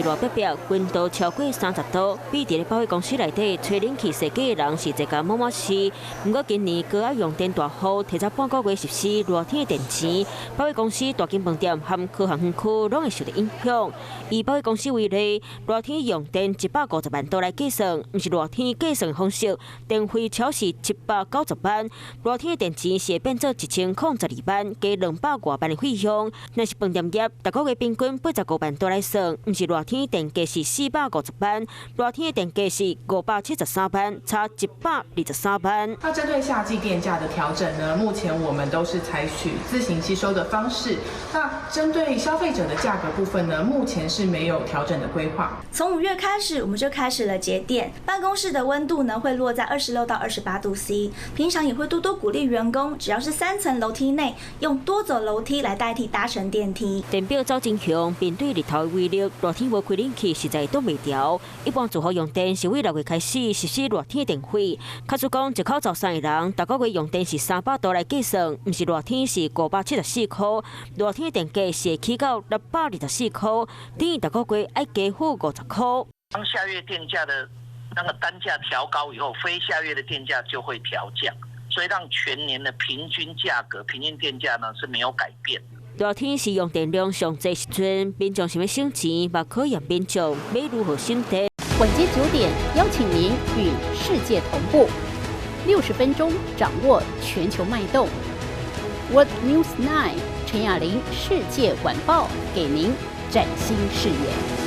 熱逼逼，溫度超過30度。比佇咧百貨公司內底吹冷氣踅街的人是坐甲滿滿是。毋過今年高壓用電大戶提早半個月實施熱天電錢，百貨公司、大間飯店和科學園區攏會受著影響。以百貨公司為例，熱天用電150萬度來計算，毋是熱天計算方式，電費超是790萬。熱天電錢是會變做1012萬，加200外萬的費用。若是飯店業，逐個月平均85萬度來算，毋是熱天電價是450萬，熱天電價是573萬，差123萬。那針對夏季電價的調整呢？目前我們都是採取自行吸收的方式。那針對消費者的價格部分呢？目前是沒有調整的規劃。從5月開始，我們就開始了節電。辦公室的溫度呢會落在26到28度 C。平常也會多多鼓勵員工，只要是3層樓梯內，用多走樓梯來代替搭乘電梯。電表走真凶，面對日頭的威力，熱天無開冷氣實在擋袂牢。一般住戶用電是對6月開始實施熱天電費。假使講一口走三個人，逐個月用電是300度來計算，毋是熱天是574塊，熱天電價是會起到624塊，等於逐個月愛加付50塊。當夏月電價的那個單價調高以後，非夏月的電價就會調降，所以讓全年的平均價格、平均電價呢是沒有改變。熱天是用電量上濟時陣，民眾想欲省錢，嘛考驗民眾欲如何省電。晚間9點，邀請您與世界同步，60分鐘掌握全球脈動。World News 9 陳雅玲世界晚報，給您嶄新視野。